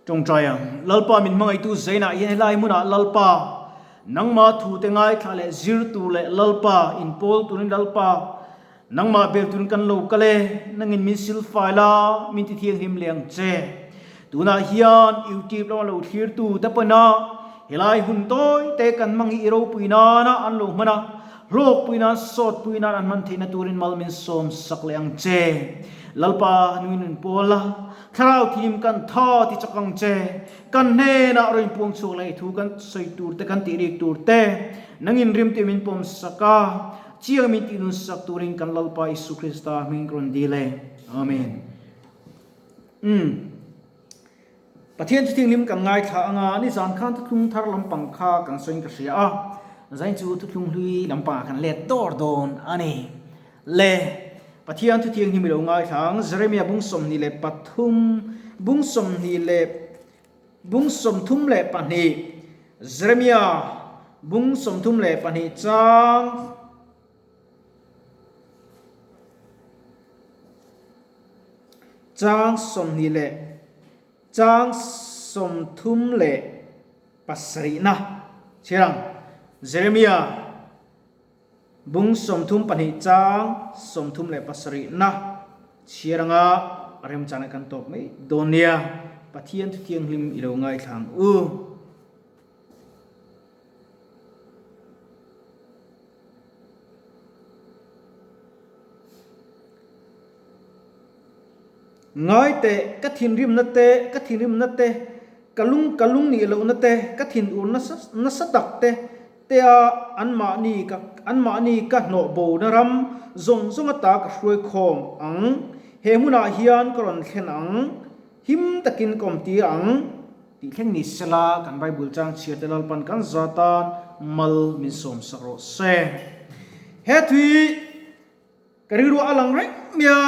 Tawngtai ang. Lalpa min hmangaihtu Zainah hian helai hmunah Lalpa nangma thute ngaithla leh zir tur leh Lalpa inpawl turin Lalpa nangmah bel turin kan lo kal e, nangin min silfai la, min ti thianghlim leh ang che. Tunah hian YouTube lama lo thlirtu te pawhin helai hun tawi te kan hmang hi i ropui nana an lo hman a, hlawkpui nan sawtpui nan an hman theihna turin mal min sawm sak leh ang che. Lalpa nui nun pawl la. Thlarau thim kan tha ti chak ang che, kan hnenah rawn puang chhuak leh thu kan sawi tur te kan tih rik tur te, nangin rim tih min pawm sak a, chiang min tih nun sak turin kan Lalpa Isu Krista hming ka rawn dil e. Amen. Umm. Pathian chu thinghlim kan ngaithla anga nizan khan thuthlung thar lampang kha kan sawiin ka hria a, zain chu thuthlung hlui lampangah kan let dawr dawn a ni. Le, Pathian thu thianghlim i lo ngaithla ang, Jeremia bung 23, bung 20 leh bung 32, Jeremia bung 32 chang chang 20 leh chang 37 na chhiar ang, Jeremia. Bung 32 chang 37 na chhiar anga remchang kan tawp mai dawn nia. Pathian thu thianghlim i lo ngaithla ang u. Ngai teh, ka thinrimna te, ka thinrimna te, ka lung ka lung nih lohna te, ka thinur nasa nasa tak te, Tea anmahni ka anmahni ka hnawh bona ram zawng zawng ata ka hruai khawm ang. He hmunah hian ka rawn thlen ang, him takin ka awm tir ang. Tih thleng ni sela kan Bible chang chhiar te Lalpan kan za tan mal min sawm sak rawh se. He thui ka rilru a lang reng mai a,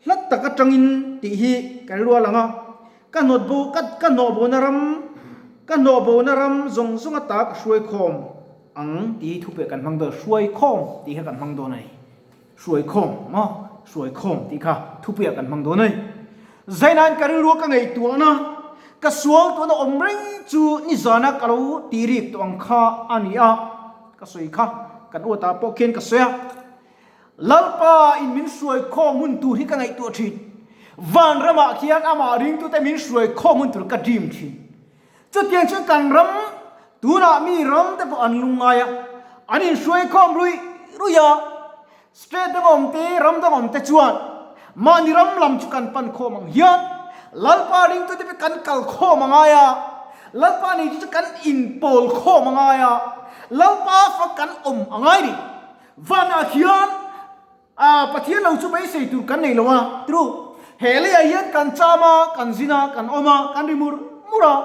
hla tak atangin tih hi ka rilru a lang a, ka hnawt bo ka ka hnawh bona ram ka hnawh bona ram zawng zawng ata ka hruai khawm ang tih hi thupeh kan hmang dawn hruai khawm tih kha kan hmang dawn a ni hruai khawm maw hruai khawm tih kha thupeh kan hmang dawn a ni Zainain ka rilru ka ngaihtuahna ka sual tuna awm reng chu nizana ka lo tih rik tawh ang kha a ni a ka sawi kha kan uatah pawh khian ka sawi a. Lalpa in min hruai khawm hun tur hi ka ngaihtuah thin. Van ramah khian amah ringtute min hruai khawm hun tur ka dream thin. Chutiang chuan kan ram, tunah mi ram te pawh an lungngai a, an inhruai khawm ruih ruih a. State dang awm te, ram dang awm te chuan mahni ram lam chu kan pan khawm ang hian Lalpa ringtute pawh kan kal khawm a ngai a, Lalpa nei chu kan inpawl khawm a ngai a, Lalpa fa kan awm a ngai ni. Vanah khian a Pathian lo chu beisei tur kan nei lo a, tru. He leiah hian kan cham a, kan zin a, kan awm a, kan ri mur mur a.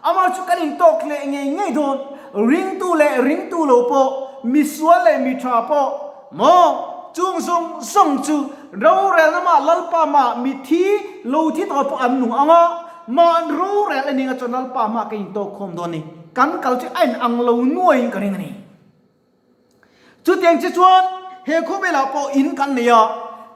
Amah chu kan intawk leh ngei ngei dawn. Ringtu leh ringtu lo pawh, misual leh mi tha pawh, maw? Chung zawng zawng chu rorelna mah Lalpa mah mithi lo thi tawh pawh an nung ang a, mah rorel a ning a chuan Lalpa mah kan intawk khawm dawn a ni. Kan kal chu a inang lo nuaiin ka ring a ni. Chutiang che chuan he khawvelah pawh in kan nei a,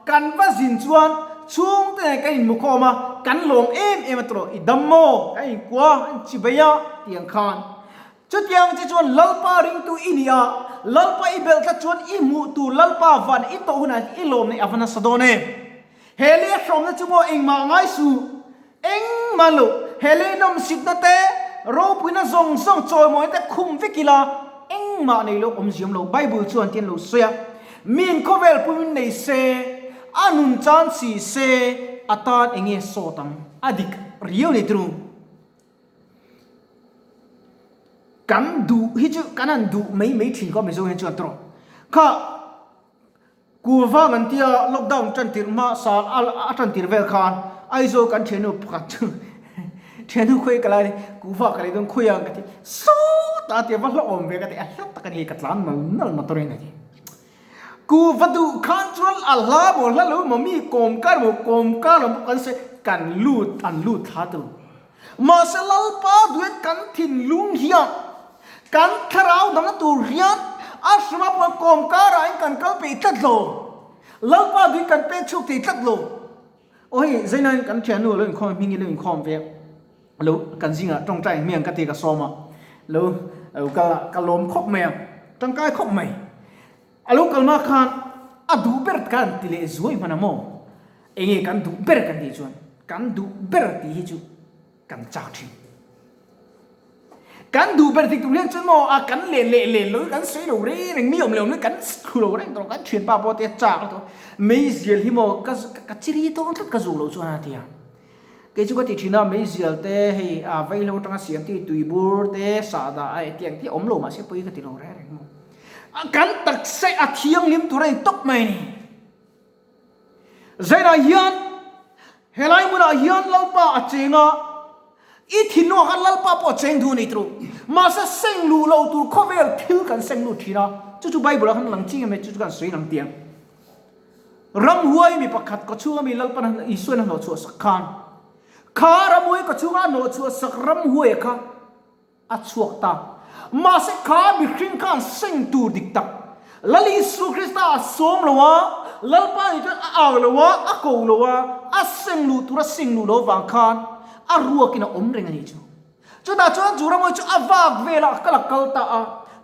kan va zin chuan chhungte nen kan inhmu khawm a, kan lawm em em a tawh, i dam maw? Kan inkua, an chibei a tih ang khan. Chutiang che chuan Lalpa ringtu i ni a, Lalpa i belh tlat chuan i hmuh tur Lalpa van i tawh hunah i lawm neih a va nasa dawn em? He lei a hrawmna chu maw engmah ngai suh, engmah lo, he lei nawmsitna te, ropuina zawng zawng chawimawina te khum vek ila engmah nei lo awm ziam lo. Bible chuan ti an lo sawi a, Miin khawvel pumin nei se, a nun chan si se, a tan enge sawt ang? A dik riau nei turu. Kan duh hi chu kan han duh mai mai thin khaw Mizo hian chuan tawrh. Kha. Kuva an tia lockdown tan tirh hma sal a tan tirh vel khan Aizawl kan thiannu pakhat chu thiannu khawi ka lai kuva ka lei dawn khawi ang ka ti sawt a tia va hlauhawm ve ka ti a hla tak a ni ka tlan nal nal motor in a ti kuva duh khan chuan a hla maw hla lo maw mi kawm kar maw kawm kar lo pawh kan sawi kan lut an lut thla tur mahse Lalpa duhin kan thinlung hian Kan thlarau dangna tur hian a hrima pawh kawm karah in kan kal peih tlat lo. Lalpa duhin kan pek chhuak thei tlat lo. Aw hei Zainain kan thiannu a lo inkhawm hming hi lo inkhawm ve. Lo kan zingah tawngtai hmiang ka ti ka sawm a, lo lo kal a, ka lawm khawp mai a, tangkai khawp mai. A lo kal hma khan a duh ber kan ti leh zuai hman a maw? Enge kan duh ber kan tih chuan kan duh ber tih hi chu kan chak thin. Kan duh ber tih tur hian chuan maw a kan len leh len lo hi kan sawi lo reng reng, mi awm leh awm lo hi kan thlu lo reng tawh, kan thianpa pawh te a chak lutuk a, meizial hi maw ka ka chiri dawn tlat ka zuk loh chuan a ti a. Kei chu ka ti thin a, meizial te hei a vaihlo atanga siam te tuibur te sahdah a etiang te awm lo mahse pawi ka ti lo reng reng maw. Kan taksa a thianghlim tur a ni tawp mai a ni. Zainah hian helai hmunah hian Lalpa a cheng a, i thinlungah khan Lalpa pawh a cheng duh a ni turu. Mahse seng luh lo tur khawvel thil kan seng lut thin a, chu chu Bible ah khan lang chiang em e, chu chu kan sawi lang tiang. Ramhuai mi pakhat kaw chhunga mi Lalpan Isuain a hnawhchhuah sak khan, kha ramhuai kaw chhunga a hnawhchhuah sak ramhuaia kha a chhuak ta. Mahse kha mihring khan seng tur dik tak Lal Isu Krista a sawm lo a, Lalpa nih chuan a au lo a, a ko lo a, a seng luh tur a seng luh lo vang khan a ruakin a awm reng a nih chu. Chutah chuan chu ramhuai chu a vak vel a, a kal a kal ta a,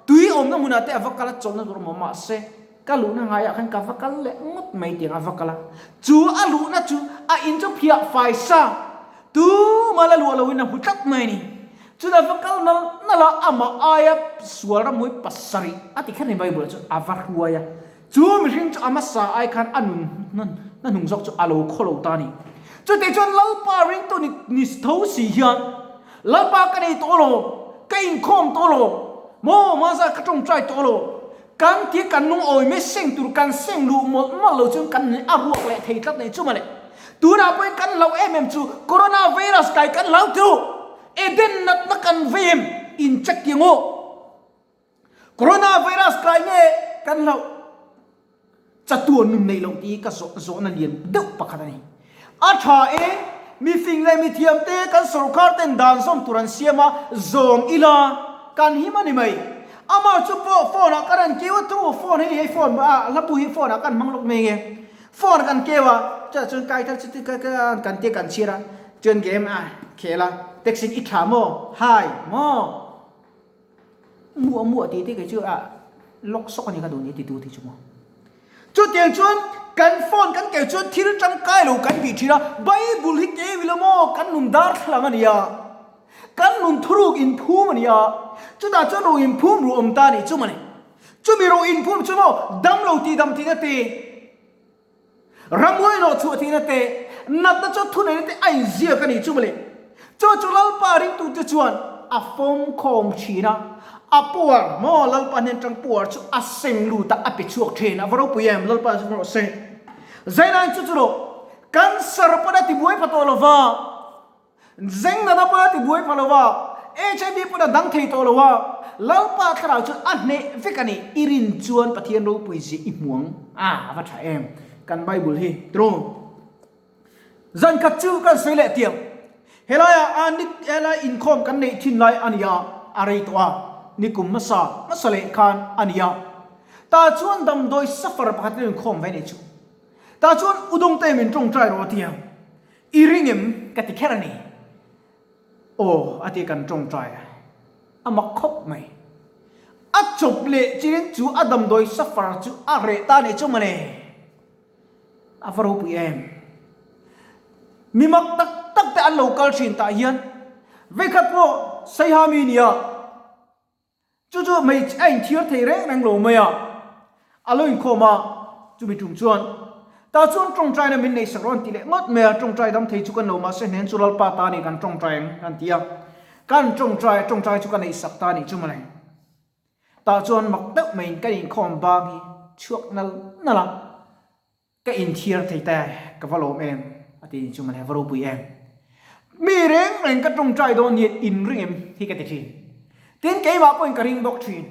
tui awmna hmunah te a va kal a, chawlhna tur a awm a, mahse Ka luhna ngaiah khan ka va kal leh ngawt mai tiang a va kal a, chu a luhna chu a in chu phiah fai sa, tuma la luah loin a hmu tlat mai a ni. Chutah va kal nal nal a, amah aia sual ramhmui pasarih a ti kher ni Bible ah chuan a va hruai a, chu mihring chu a hmasa ai khan a nun hna hnung zawk chu a lo khaw lo ta a ni. Chutih chuan Lalpa ringtu ni ni tho si hian Lalpa ka nei tawh lo, ka inkhawm tawh lo, maw hmasa ka tawngtai tawh lo, Kan ti kan lungawi mai seng tur kan seng luh mawlh mawlh lo chuan kan a ruak leh thei tlat nei chu mawle. Tunah pawhin kan hlauh em em chu Corona virus kai kan hlau teu. Eden natna kan vei em in check ti angaw. Corona virus kai nge kan hlauh chatuan nun neih loh tih hi ka zawh zawhna lian deuh pakhat a ni. A tha e, mi fing leh mi thiam te kan sorkar ten dan zawm tur an siam a, zawm ila kan him a ni mai. Amah chu pawh phone ah ka rawn keu a thu, phone hei hei phone ah hlabu hi phone ah kan hmang lawk mai nge. Phone kan keu a, chutah chuan kai thar chu kan tia kan chhiar a, chuan game a khel a, text in i tha maw, hi maw. Muah muah tih te kei chu a lawk sawk a ni ka duh ni ti tu ti chu maw. Chutiang chuan kan phone kan keu chuan thil tangkai lo kan bih thin a, Bible hi keu ila maw kan nun darthlalang a ni a, kan nun thuruk inphum a ni a, chutah chuan ro inphum ruh awm ta a nih chu mawle. Chumi ro inphum chu maw damlo tih dam tihna te, Ramhuai rawh chhuah theihna te, natna chu thuneihna te a inziak a nih chu mawle. Chu chu Lalpa ringtute chuan a fawmkhawm thin a, a puar maw Lalpa hnen tang puar chu a seng lut a, a pe chhuak thin. A va ropui em, Lalpa chu rawh se. Zainain chu chu rawh, cancer pawn a tibuai pha tawh lo va. Zeng nana pawn a ti buai pha lo a, HIV pawn a dang thei tawh lo a, Lalpa thlarau chuan a hneh vek a ni, i rin chuan Pathian ropui zia i hmu ang. A va tha em kan Bible hi tiraw? Zan khat chu kan sawi leh tiang, helaiah a ni helai inkhawm kan neih thin lai a ni a, a rei tawh a, nikum hmasa hmasa leh khan a ni a, tah chuan damdawi safar pakhat in inkhawm ve a nih chu, tah chuan Udawngte min tawngtai rawh a ti ang. I ring em? Ka ti kher a ni. Aw, a ti kan tawngtai a. A mak khawp mai. A chawp leh chirin chu a damdawi safar chu a reh ta nih chu mawle. A va ropui em. Mi mak tak tak te an lo kal thin tah hian vekhat pawh Saiha mi nia. Chu chu hmeichhe a inthiar thei reng reng lo mai a, a lo inkhawm a, chumi tum chuan tah chuan tawngtaina min neihsak rawn ti leh ngawt mai a, tawngtai dam thei chu kan lo mahse hnen chu Lalpa ta a ni kan tawngtai ang an ti a, kan tawngtai tawngtai chu ka neihsak ta a nih chu mawle. Tah chuan mak deuh maiin kan inkhawm bang hi chhuak nal nal a. Ka inthiar thei ta e, ka va lawm em? a ti ni chu mawle, va ropui em? Mi reng reng ka tawngtai dawn hian in ring em hi ka ti thin. Tin, keimah pawhin ka ring bawk thin.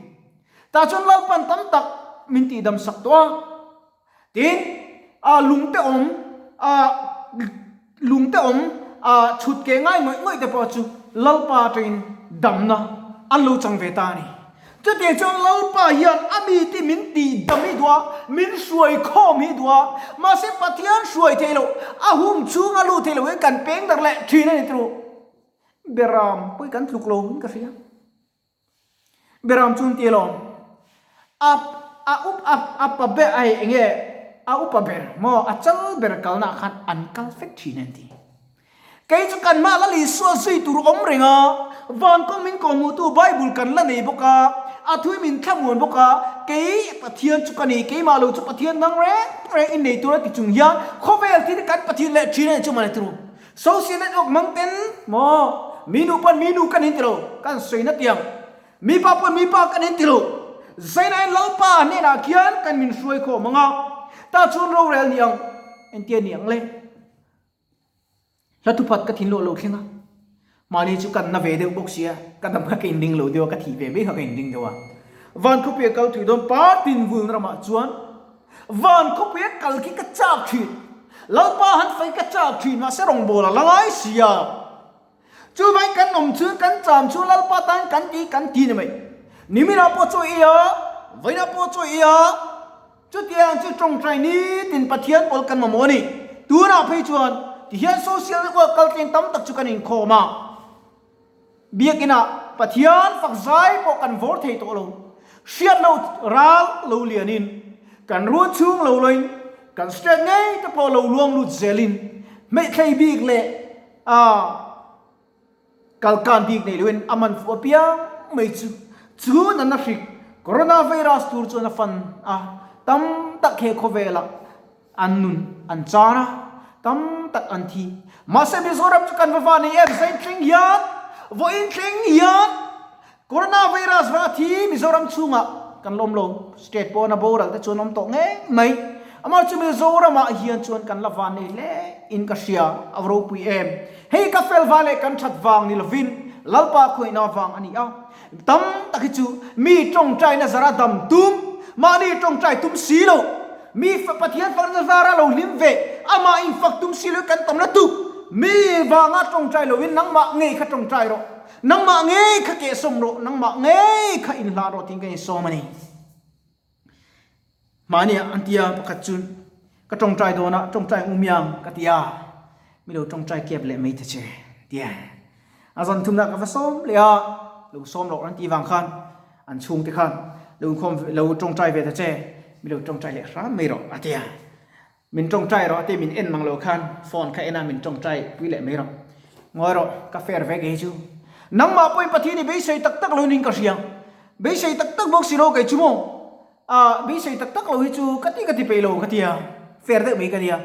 Tah chuan Lalpan tam tak min tihdam sak tawh a. Tin, a lungte awm, a lungte awm, a chhut ke ngai ngawih ngawih te pawh chu Lalpa atangin damna an lo chang ve ta a ni. Chutiang chuan Lalpa hian a mite min tihdam hi duh a, min hruai khawm hi duh a, mahse Pathian hruai thei loh, a hung chhunga lut thei lohin kan peng darh leh thin a ni turu. Beram pawh hi kan tluk lo in ka hria. Beram chu an ti alawm. A a up a a pa ber ai eng nge a upa ber maw a chal ber kalna ah khan an kal fek thin an ti. Kei chu kan mah la Isua zui tur awm reng a, van kawng min kawhhmuhtu Bible kan la nei bawk a, a thui min thlamuan bawk a, kei Pathian chu ka ni, keimah lo chu Pathian dang reng reng in nei tur a ti chung hian khawvel thil hi kan Pathian leh thin a ni chu mawle turu. Social network mang ten maw mi nu pawn mi nu kan in ti lo, kan sawi na tiang mi pa pawn mi pa kan in ti lo, Zainain Lalpa hnenah khian kan min hruai khawm ang a, tah chuan rorel ni ang entir ni ang le. Hla thuphat ka thinlung a lo thleng a, mahni chu kan na ve deuh bawk sia, ka dam kha ka inring lo deuh a, ka thih ve mai kha ka inring deuh a. Van khawpuia kal thui dawn partin vulna ramah chuan van khawpuia kal khi ka chak thin, Lalpa han fei ka chak thin mahse rawngbâwl a la ngai sia. Chuvangin kan awm chhung kan cham chhung Lalpa tan kan ti kan ti ni mai. Niminah pawh chaw ei a, vawiinah pawh chaw ei a, Chutiang chu tawngtai nitin Pathian pawl kan mamawh a ni. Tunah phei chuan tihian social network kaltleng tam tak chu kan inkhawm a. Biakinah Pathian fak zai pawh kan vawr thei tawh lo. Hriat lo ral lo lianin, kan run chhung lo loin, kan state ngei te pawh lo luang lut zelin, hmeihthlei bik leh a Kalkan bik nei loin a man fuh apiang mai chu chu natna hrik coronavirus tur chuan a fan a, tam tak he khawvelah an nun an chan a, tam tak an thi. Mahse Mizoram chu kan va va nei em zain thleng hian vawiin thleng hian coronavirus vanga thi Mizoram chhungah kan la awm lo, state pawna boral te chuan awm tawh ngei mai. Amah chu Mizoramah hian chuan kan la van nei hle in ka hria, a va ropui em. Hei ka fel vang leh kan that vang ni lovin Lalpa khuaihna vang a ni a. Tam tak hi chu mi tawngtaina zara dam tum, mahni tawngtai tum si lo, mi Pathian fakna zara lo hlim ve, amah infak tum si lo hi kan tam la tuk. Mi vanga tawngtai lovin nangmah ngei kha tawngtai rawh, nangmah ngei kha kehsawm rawh, nangmah ngei kha inhlan rawh tiin ka insawm a ni. Mahni ah an ti a, pakhat chu ka tawngtai dawn a, tawngtai um iang ka ti a, mi lo tawngtai kep leh mai ta che ti a. A zan thumna ka va sawm leh a, lo sawm loh an tih vang khan an chhungte khan lo inkhawm lo tawngtai ve ta che, mi lo tawngtai leh hram mai rawh a ti a. Min tawngtai rawh tih min en mang lo khan phone kha en a min tawngtai pui leh mai rawh. Ngawi rawh, ka fair ve kei chu. Nangmah pawhin Pathian i beisei tak tak lo ning ka hria. Beisei tak tak bawk si lo kei chu maw? Ah, beisei tak tak lo hi chu ka ti ka ti peih lo ka ti a, fair deuh mai ka nia.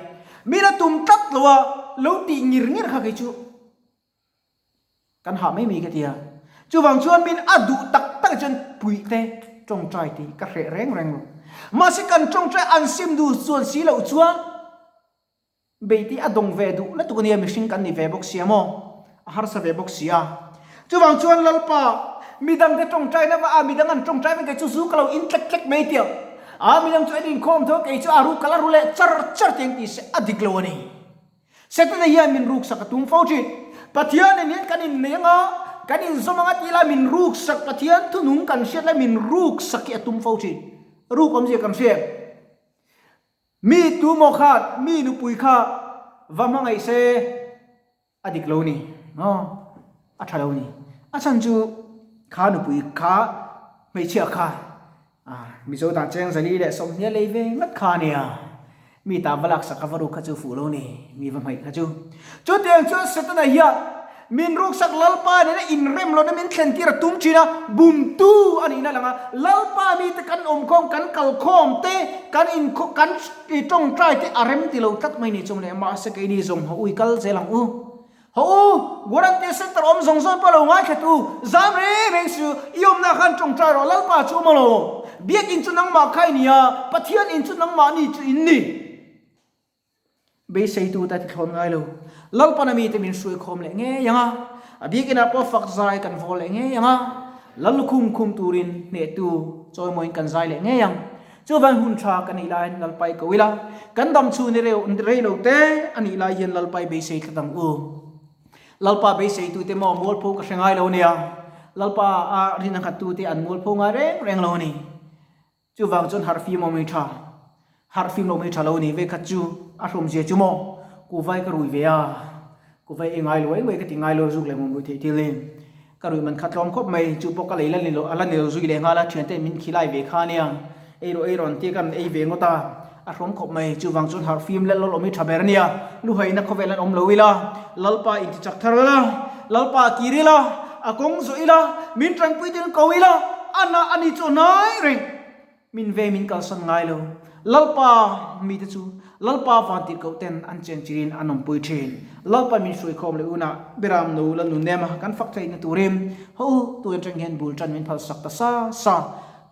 Min a tum tlat lo a, lo tih ngir ngir kha kei chu. Kan hah mai mai ka ti a. Chuvang chuan min a duh tak tak chuan puih te tawngtai tih ka hreh reng reng lo. Mahse kan tawngtai an sim duh chuan si loh chuan beiti a dawng ve duh lutuk a nia mihring kan ni ve bawk sia maw? A harsa ve bawk si a. Chuvang chuan Lalpa midangte tawngtai na va a midang an tawngtai vek kei chu zu ka lo in tlek tlek mai tiang. A midang chu an inkhawm tho kei chu a ru ka la ru leh char char tiang tih se a dik lo a ni. Setana hian min ruksak a tum fo thin. Pathianin hian kan innei anga, kan inzawm anga tih lai min ruksak, Pathian thunung kan hriat lai min ruksak hi a tum fo thin. Ruk awmzia kan hria em? Mi tu maw khan mi nupui kha va hmangaih se a dik lo ni maw? A tha lo ni. A chhan chu kha nupui kha hmeichhia kha Mizo dan cheng zali leh sawmhnia lei ve ngat kha a nia. Mi ta va laksak a va ruk kha chu fuh lo ni, mi va hmaih kha chu. Chutiang chuan Setana hian min ruksak Lalpa nena inrem lohna min thlen tir a tum thin a, bumtu a nihna lang a, Lalpa mite kan awmkhawm, kan kalkhawm te, kan inkhaw, kan tawngtai te a rem ti lo tlat mai ni chu maw le. Mahse keini zawng haw ui kal zel ang u. Haw u, Guarantee Center awm zawng zawng pawh lo ngaithla tu, zam reng reng su, i awmna khan tawngtai rawh, Lalpa chu awm alawm. Biakinn chu nangmah kha i ni a, Pathian in chu nangmahni chu in ni. Beiseitu ta tithlawn ngai lo, Lalpan a mite min hruai khawm leh ngei ang a, a biakinah pawh fak zai kan vawl leh ngei ang a, Lal lukhum khum turin hnehtu chawimawiin kan zai leh ngei ang. Chuvan hun tha ka nih laiin Lalpai ko ila, kan dam chhun i rei lo te a nih lai hian Lalpai beisei tlat ang u. Lalpa beiseitute maw mualpho ka hre ngai lo nia, Lalpa a rin a nghattute an mualpho ngai reng reng lo a ni. Chuvang chuan harh fim awm i tha, harh fim lo mai tha lo a ni. Vekhat chu a hrawmzia chu maw, kuvai ka rui ve a. Kuva ei ngai lo ei uai ka ti ngai lo zuk leh hmawm ruih theih thil hi. Ka ruih man kha tlawm khawp mai, chu pawh ka lei la ni lo, a la ni lo zui leh nghal a, thiante min khilai ve kha nia, ei rawh ei rawh an tia ka rawn ei ve ngawt a, a hrawm khawp mai, chuvang chuan harh fim lel lawlawm hi tha ber ania, luhaina khawvel an awm lo ila, Lalpa intichak thar ila, Lalpa kir ila, a kawng zawh ila, min tanpui turin ko ila, a na a ni chu a hnai reng. Min ve min kalsan ngai lo. Lalpa mite chu Lalpa vantirhkoh ten an cheng chirin an awmpui thin. Lalpa min hruaikhawm leh unah Beram no la nun em a kan fak theihna turin haw u tun atang hian bul tan min phalsak ta sa sa.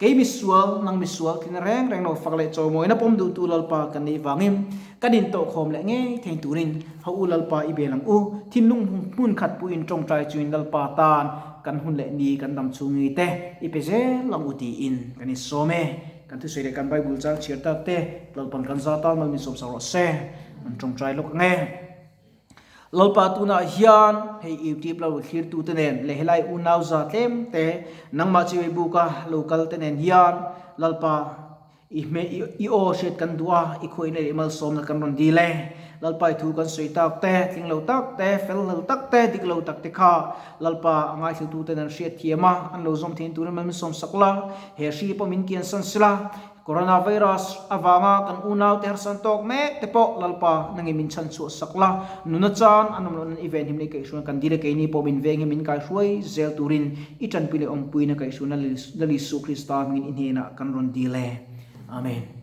Kei misual, nang misual tlina reng reng lo fak leh chawimawina pawm duhtu Lalpa kan nih vangin kan intawhkhawm leh ngei thei turin haw u Lalpa i bel ang u. Thinlung hmun khat puiin tawngtai chuin Lalpa tan Kan hun leh ni kan dam chhungi te i pe zel ang u tiin kan insawm e. Kan thusawi leh kan Bible chang chhiar tak te Lalpan kan za tan mal min sawm sak rawh se. An tawngtai lawk ang e. Lalpa tunah hian hei YouTube lo thlirtu te nen leh helai unau za tlem te nangmah chibai buka lo kal te nen hian Lalpa I hme i aw hriat kan duh a, i khuaina leh malsawmna kan rawn dil e. Lalpa i thu kan sawi tak te, tling lo tak te, fel lo tak te, dik lo tak te kha Lalpa a ngaithlutu ten an hriat thiam a, an lo zawm thein turin mal min sawm sak la. He hri pawh min kian san sila, Coronavirus avanga kan unaute harsan tawk mek te pawh Lalpa nangin min chhan chhuah sak la. Nuna chan an awm loh nan i venhim leh i kaihhruaina kan dil e, keini pawh min venghim min kaihruai zel turin I tanpui leh awmpuina kaihhruaina Lal Isu Krista hmingin i hnenah kan rawn dil e. Amen.